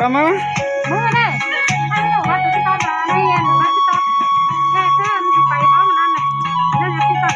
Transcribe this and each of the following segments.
ປະມານ ມື້ໃດ ໃຫ້ຮູ້ວ່າຊິຕ້ອງມາໃນອັນ ວ່າຊິຕ້ອງແທ້ໆ ມັນຢູ່ໄກບໍ່ ມັນນັ້ນນະ ນັ້ນຊິຕ້ອງ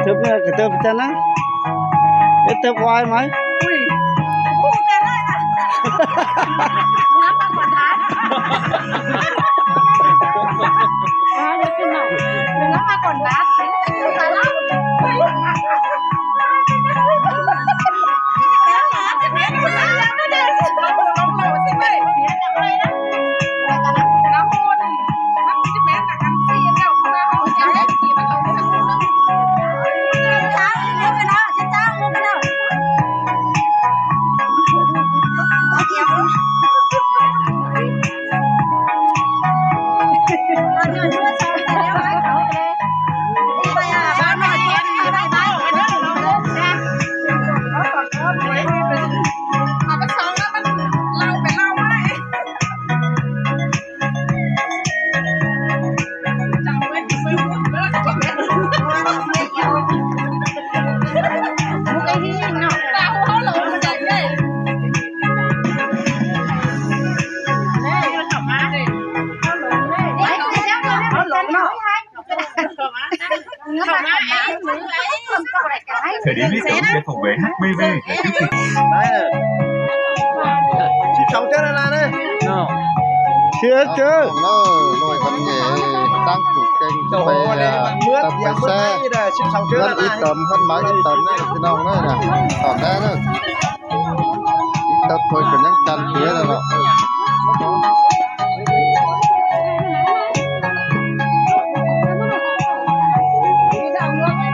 ເຕີບເນີກະເຕີບຈັນນະ ເອີ ເຕີບວາຍໄໝ? ອຸ້ຍ ຮູ້ແຕ່ໄດ້ລະ ງາມມາກວ່າທານ ງາມມາກວ່າທານ ຕາຍແລ້ວ. ເທື່ອດຽວນີ້ກໍເຮັດຂອງແບງ ແບງ ສິບສອງເຈົ້າລະລາເດີເນາະ ເຊື່ອເຈີເດີ ໜ້ອຍກັນແຫຍ່ ຕັ້ງຈຸກເກັ່ງໄປ ເອີ ຕັດໄປແຊ ເຮືອນອີ່ເຕີມ ເຮືອນໝາອີ່ເຕີມເດີ ພີ່ນ້ອງເດີ ຕອນແລກເດີ. ຕິດຕັດເພິ່ນກໍຍັງຈັນເທື່ອແລ້ວເນາະ. ມີດອກເງິນໃຫ້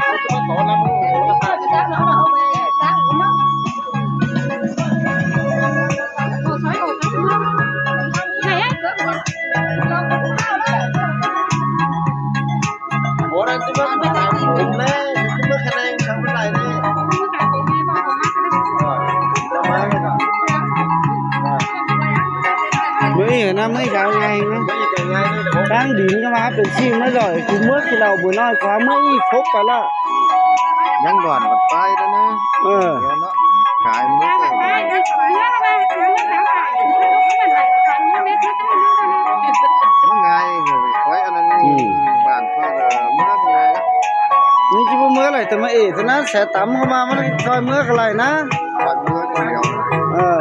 ທາງດິນກໍມາເປັນຊິ້ງມາດອຍ ກູເມືອກິນເຫຼົ້າບຸຍນ້ອຍ ກວ່າເມືອອີກຄົບໄປລະ ຍັງດອນບັນໄປແລ້ວນະ ເອີ ເນາະ ກາຍເມືອໄປ ມັນງ່າຍ ຂ້ອຍອັນນັ້ນ ອືມ ບ້ານຂ້ອຍກໍເມືອງ່າຍ ນີ້ຊິບໍ່ເມືອໄຫຼ ແຕ່ມາເອ ແຕ່ນັ້ນແສຕຳເຂົ້າມາ ມັນຄ່ອຍເມືອກໍໄຫຼນະ ຄ່ອຍເມືອຄົນດຽວ ເອີ.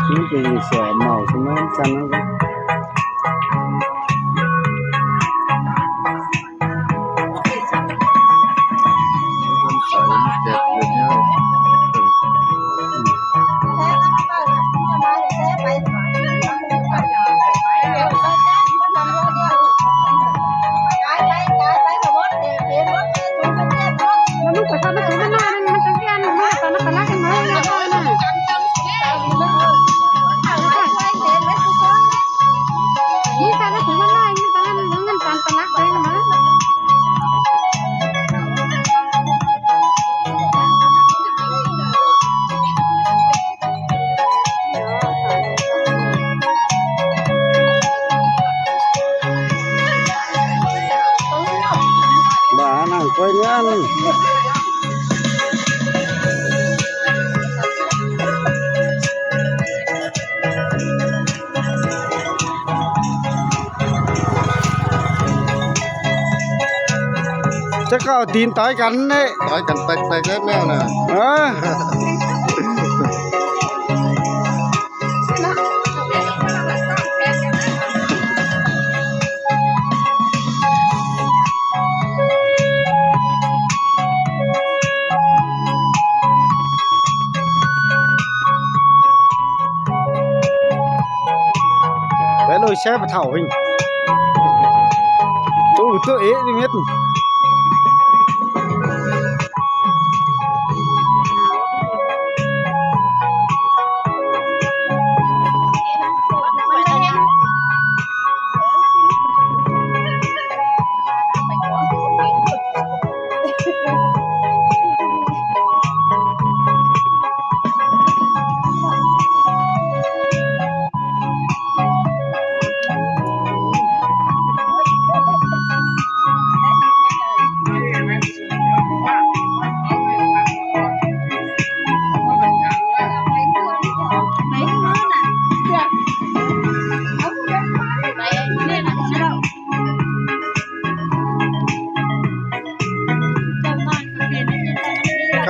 ມັນເປັນສວນເໝົາສະມານຈັນນັ້ນກໍ ບ້ານາງກ້ອຍເງິນ ຈັກກໍເອົາຕີນຕ່ອຍກັນເດ້ ຕ່ອຍກັນແຕກໆແລ້ວນະ ເອີ. ໄປໂລຍແຊປະເຖົ້າອີກ ໂຕ ໂຕເອະນີ້ເມັດ.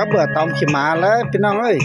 ກັບເບື່ອຕຳຂີ້ໝາເລີຍພີ່ນ້ອງເອີຍ.